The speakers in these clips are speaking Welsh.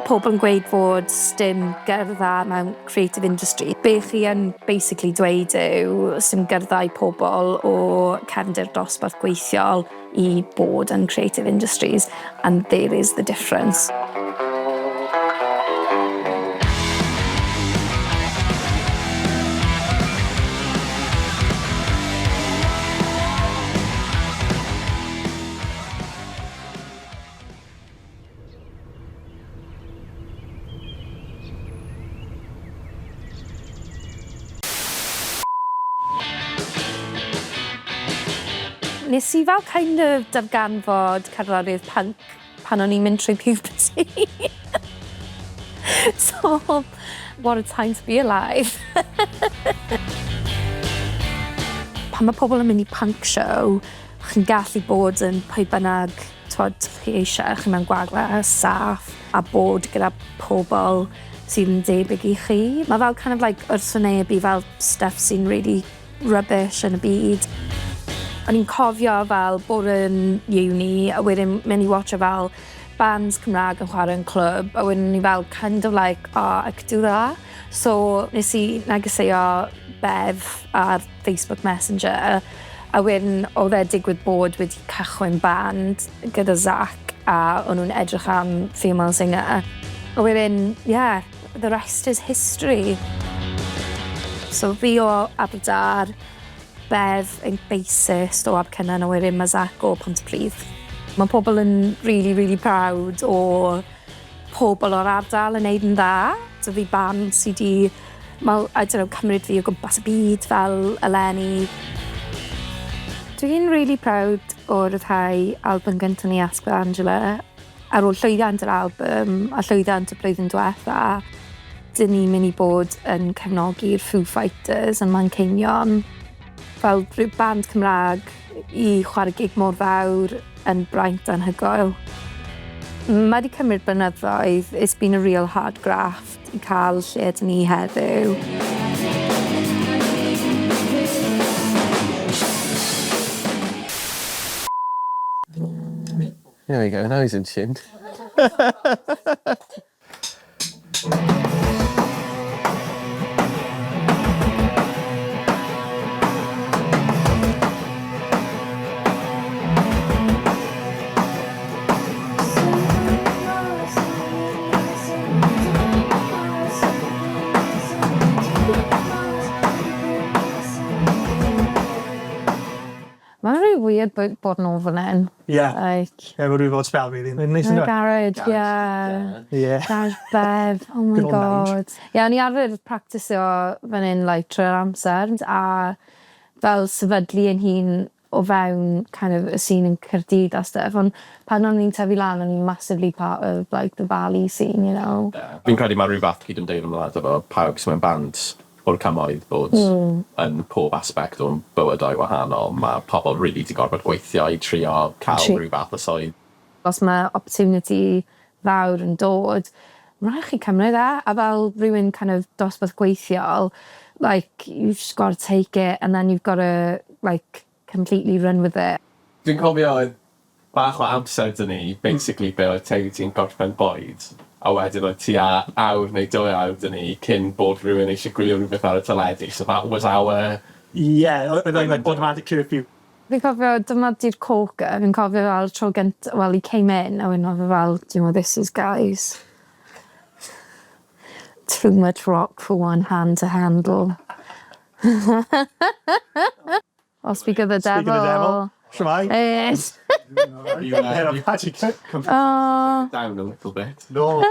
Pobl yn gweud fod sdim gyrfa mewn creative industry. Be chi yn basically dweud yw sdim gyrfa i pobl o cefndir dosbarth gweithiol i bod yn creative industries, and there is the difference. Nes i fel kind of darganfod cerddoriaeth punk pan o'n i'n mynd trwy puberty. So, what a time to be alive. Pan mae pobl yn mynd i punk show, chi'n gallu bod yn pwy bynnag Twod, chi eisiau, chi mewn gwagle saff a bod gyda pobl sydd yn debyg i chi. Mae fel kind of like wrthwynebu fel stuff sy'n really rubbish yn y byd. O'n i'n cofio fel bod yn uni a wedyn mynd i watcho fel bands Cymraeg yn chwarae yn clwb a wedyn o'n i fel kind of like, oh, I could do that. So nes i negeseuo Bev ar Facebook Messenger a wedyn oedd e digwydd bod wedi cychwyn band gyda Zach a o'n nhw'n edrych am female singer. A wedyn, yeah, the rest is history. So fi o Aberdâr, Bev yn bassist o Abercynon a wedyn mae Zach o Pontypridd. Mae pobl yn really, really proud o pobl o'r ardal yn neud yn dda. So fi band sy 'di, wel, I don't know, cymryd fi o gwmpas y byd fel eleni. Dwi'n really proud o ryddhau album gyntaf ni, Ask for Angela. Ar ôl llwyddiant yr album a llwyddiant y blwyddyn diwetha, dyn ni'n mynd i bod yn cefnogi'r Foo Fighters yn Manceinion. Fel rhyw band Cymraeg i chwarae gig mor fawr yn braint anhygoel. Mae wedi cymryd blynyddoedd, it's been a real hard graft i cael lle ydyn ni heddiw. There we go, now he's in tune. Mae'n rili weird bod bod nôl fan 'yn. Ie. Like... Ie ma' rhyw fath o spell rili. Mae'n neis yndyw e? Garage ie. Ie. Garage Bev oh my Good old god. Ie o'n i arfer practisio fan 'yn like trwy'r amser a fel sefydlu 'yn hun o fewn kind of y scene yn Caerdydd a stuff on' pan o'n i'n tyfu lan o'n i'n massively part of like the Valley scene you know? Ie. Fi'n credu ma' ryw fath cydymdeimlad efo pawb sy mewn band o'r cymoedd bod yn pob aspect o'n bywydau wahanol, ma' pobl rili 'di gorfod gweithio i trio cael rhyw fath o swydd. Os ma' opportunity fawr yn dod, ma' rhai' chi cymryd e, a fel rywun kind of dosbarth gweithiol, like you've just gotta take it and then you've gotta like completely run with it. Dwi'n cofio oedd bach o amser 'da ni, basically be oedd teulu ti'n gorffen bwyd, a wedyn oedd tua awr neu dwy awr 'da ni cyn bod rhywun eisiau gwylio rhywbeth ar y teledu, so that was our... Ie, oedd oedd like automatic curfew. Fi'n cofio dyma 'di'r corker, fi'n cofio fel tro gynt- well he came in a wedyn o'dd e fel do you know what this is guys? Too much rock for one hand to handle. Oh speak of the devil. Speak of the devil. Shwmae? Yes. Oh. Down a little bit. No.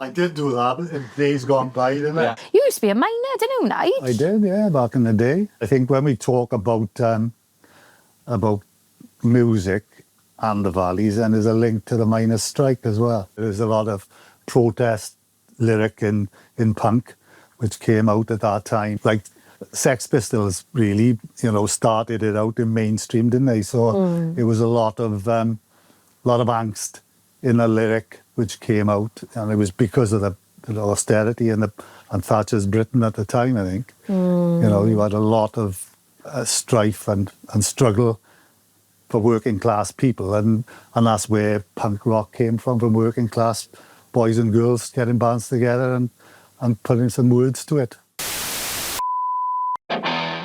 I did do that in days gone by, didn't I? You used to be a miner, didn't you, Nige? I did, yeah, back in the day. I think when we talk about um, about music and the valleys, then there's a link to the miners' strike as well. There's a lot of protest lyric in, in punk, which came out at that time. Like Sex Pistols really, you know, started it out in mainstream, didn't they? So mm. it was a lot of um, lot of angst in the lyric which came out, and it was because of the, the austerity and the and Thatcher's Britain at the time, I think. Mm. You know, you had a lot of uh, strife and, and struggle for working class people, and, and that's where punk rock came from, from working class boys and girls getting bands together and, and putting some words to it.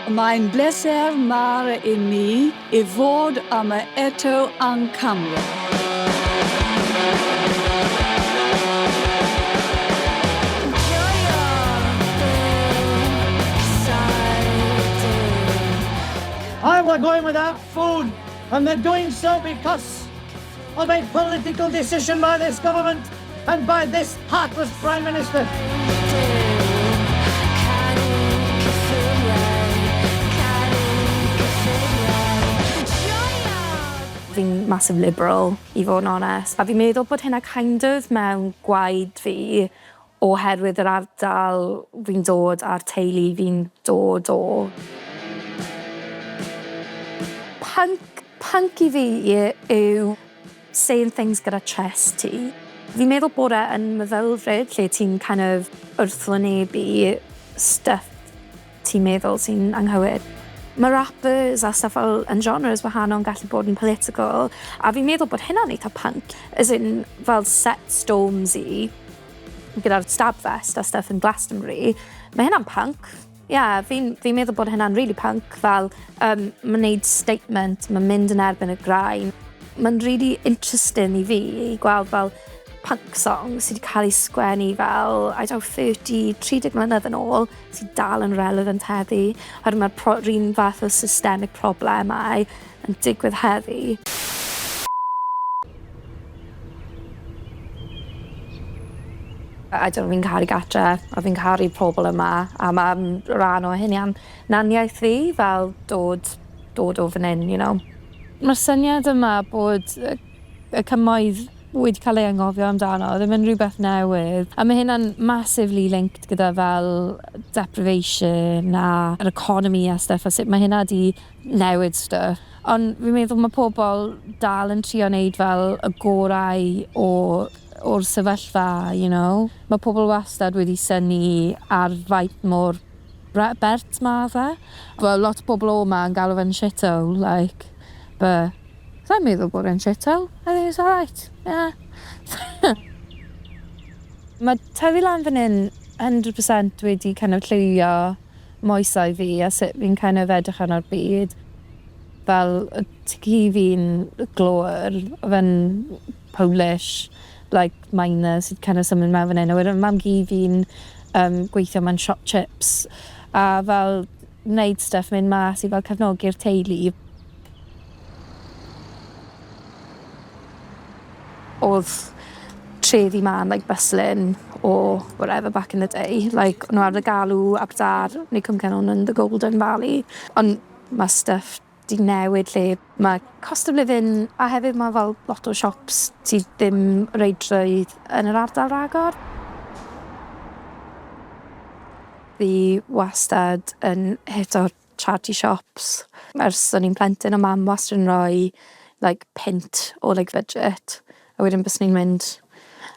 Mae'n bleser mawr i mi i fod yma eto yng Nghymru. I were going without food, and they're doing so because of a political decision by this government and by this heartless Prime Minister. Fi'n massive liberal, i fod yn onest. A fi'n meddwl bod hynna kind of mewn gwaed fi oherwydd yr ardal fi'n dod a'r teulu fi'n dod o. Punk, punk i fi yw saying things gyda chest ti. Fi'n meddwl bod e yn meddylfryd lle ti'n kind of wrthwynebu stuff ti'n meddwl sy'n anghywir. Mae rappers a stuff fel yn genres wahanol yn gallu bod yn political, a fi'n meddwl bod hynna'n eitha punk. As in, fel set Stormzy, gyda'r stab vest a stuff yn Glastonbury, mae hynna'n punk. Yeah, fi'n fi meddwl bod hynna'n really punk, fel mae'n neud statement, mae'n mynd yn erbyn y graen. Mae'n really interesting i fi i gweld fel punk songs sydd wedi cael ei sgwennu fel, I don't know, 30, 30 mlynedd yn ôl, sydd dal yn relevant heddi. Oherwydd mae'r un fath o systemic problemau yn digwydd heddi. I don't know, fi'n caru gatre, a fi'n caru pobl yma, a mae'n rhan o hynny naniaeth fi, fel dod o fan hyn, you know. Mae'r syniad yma bod y cymoedd wedi cael ei anghofio amdano, ddim yn rhywbeth newydd. A mae hynna'n massively linked gyda fel deprivation a yr economy a stuff, a sut mae hynna di newid stuff. Ond fi'n meddwl mae pobl dal yn trio wneud fel y gorau o'r sefyllfa, you know. Mae pobl wastad wedi synnu ar faint mor bert ma fe. Well, lot o bobl o 'ma yn galw fe'n shithole, like, but Sa'n meddwl bod e'n shithole. I think it's alright, yeah. Mae tyfu lan fan hyn 100% wedi kind of lliwio moesau fi a sut fi'n kind of edrych arno'r byd. Fel, tad-cu fi'n glöwr, fe'n Polish, like, miner sydd kind of symud mewn fan hyn. A wedyn mam-gu fi'n gweithio mewn shop chips. A fel, wneud stuff mynd mas i fel cefnogi'r teulu. Oedd trefi ma'n like bustling or whatever back in the day. Like, o'n nhw arfer galw Aberdâr neu Cwm Cynon yn the Golden Valley. Ond mae stuff di newid lle mae cost of living a hefyd mae fel lot o shops sydd ddim reidrwydd yn yr ardal ragor. Fi wastad yn hito charity shops. Ers o'n i'n plentyn o mam wastad yn rhoi like punt o like budget. A wedyn byswn i'n mynd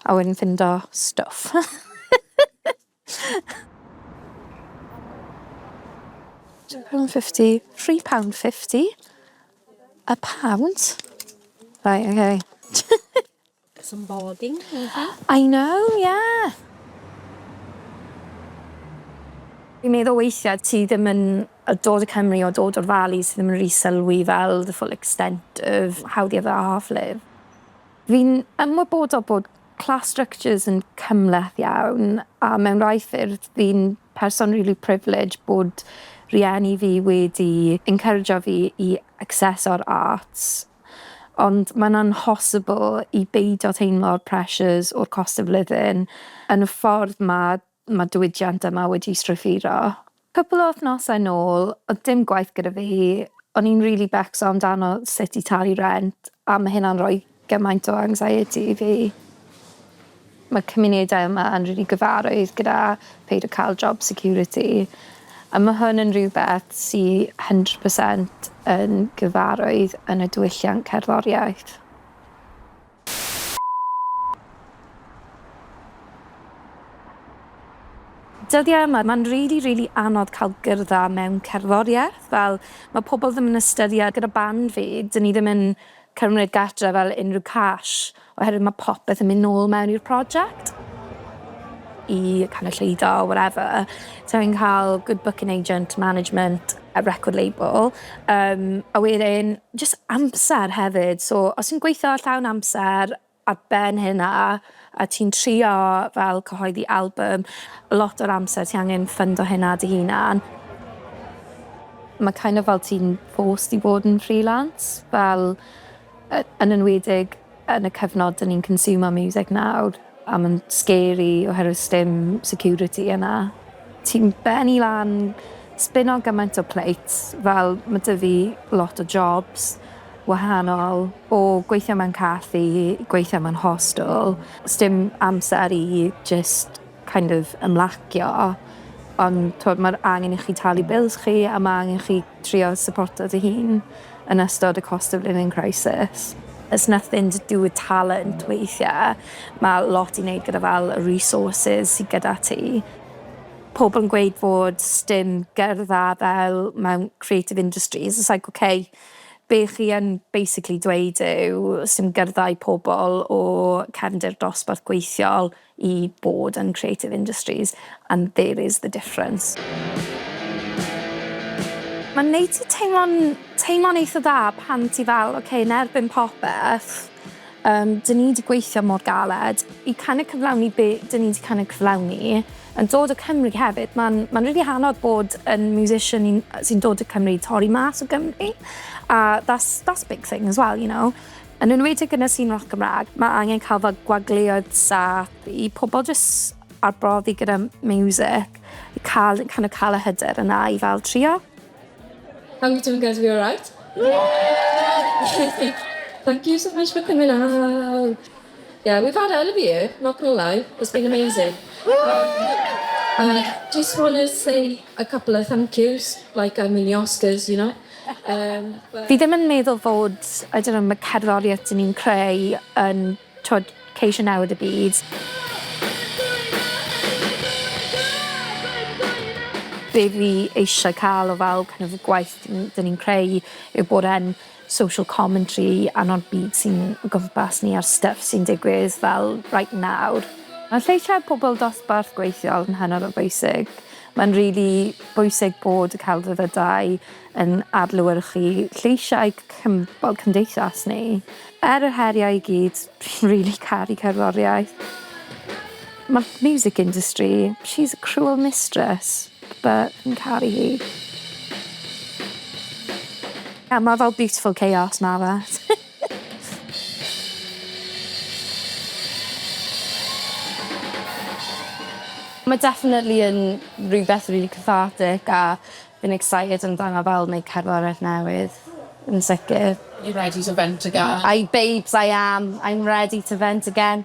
a wedyn ffindo stwff. £2.50, £3.50 a pound. Right, okay. Some boarding. I know, yeah. Fi'n meddwl weithiau ti ddim yn dod o Cymru o dod o'r Valley sydd ddim yn rili sylwi fel the full extent of how the other half live. Fi'n ymwybodol bod class structures yn cymhleth iawn a mewn rai ffyrdd fi'n person really privileged bod rieni fi wedi encourageo fi i accesso'r arts. Ond mae'n amhosibl i beidio teimlo'r pressures o'r cost of living yn y ffordd mae diwydiant yma wedi strwythuro. Cwpl o wythnosau nôl, oedd dim gwaith gyda fi, o'n i'n really becso amdano sut i talu rent, a mae hynna'n rhoi gymaint o anxiety i fi. Mae cymunedau yma yn rili gyfarwydd gyda peidio cael job security. A mae hwn yn rhywbeth sy 100% yn gyfarwydd yn y diwylliant cerddoriaeth. Dyddiau yma, mae'n really, really anodd cael gyrfa mewn cerddoriaeth. Fel, mae pobl ddim yn ystyried gyda band fi, dyn ni ddim yn cymryd gatre fel unrhyw cash oherwydd mae popeth yn mynd nôl mewn i'r prosiect i kind of llwyddo or whatever. So fi'n cael good booking agent, management, a record label. A wedyn, just amser hefyd. So, os ti'n gweithio llawn amser ar ben hynna, a ti'n trio fel cyhoeddi album, lot o'r amser ti angen ffundo hynna dy hunan. Mae kind of fel ti'n forced i bod yn freelance, fel yn enwedig yn y cyfnod dyn ni'n consumo music nawr, a mae'n scary oherwydd sdim security yna. Ti'n bennu lan, spino gymaint o plates, fel mae 'da fi lot o jobs wahanol, o gweithio mewn caffi, gweithio mewn hostel. Sdim amser i just kind of ymlacio, ond t'wod, mae'r angen i chi talu bills chi a mae angen chi trio supporto dy hun yn ystod y cost of living crisis. It's nothing to do with talent weithiau. Mae lot i wneud gyda fel y resources sydd gyda ti. Pobl yn gweud fod sdim gyrfa fel mewn creative industries. It's like, okay, be chi yn basically dweud yw sdim gyrfa i pobl o cefndir dosbarth gweithiol i bod yn creative industries, and there is the difference. Mae'n neud ti teimlo'n eitha dda pan ti fel, okay, yn erbyn popeth, dyn ni wedi gweithio mor galed i kind of cyflawni be dyn ni wedi kind of cyflawni. Yn dod o Cymru hefyd, mae'n really anodd bod yn musician sy'n dod o Cymru, torri mas o Gymru. A that's a big thing as well. Yn enwedig yn y scene rock Gymraeg, mae angen cael fel gwagleoedd saff i pobl just arbrofi gyda music, i cael, kind of cael y hyder yna i fel trio. How are you doing, guys? Are we all right? Thank you so much for coming out. Yeah, we've had a hell of a year, not gonna lie. It's been amazing. And I just want to say a couple of thank yous, like I'm in the Oscars. But Fi ddim yn meddwl fod, I don't know, mae cerddoriaeth dyn ni'n creu yn, twod, ceisio newid y byd. Be fi eisiau cael o fel kind of gwaith dyn ni'n creu yw bod e'n social commentary arno'r byd sy'n o gwmpas ni a'r stuff sy'n digwydd fel right nawr. Mae lleisiau pobl dosbarth gweithiol yn hynod o bwysig. Mae'n really bwysig bod y celfyddydau yn adlewyrchu lleisiau fel cymdeithas ni. Er yr heriau i gyd, fi'n really caru cerddoriaeth. Mae'r music industry, she's a cruel mistress, but fi'n caru hi. Yeah, mae fel beautiful chaos ma fe. Mae definitely yn rhywbeth really cathartic a fi'n excited amdano fel wneud cerddoriaeth newydd yn sicr. You ready to vent again? I, babes, I am. I'm ready to vent again.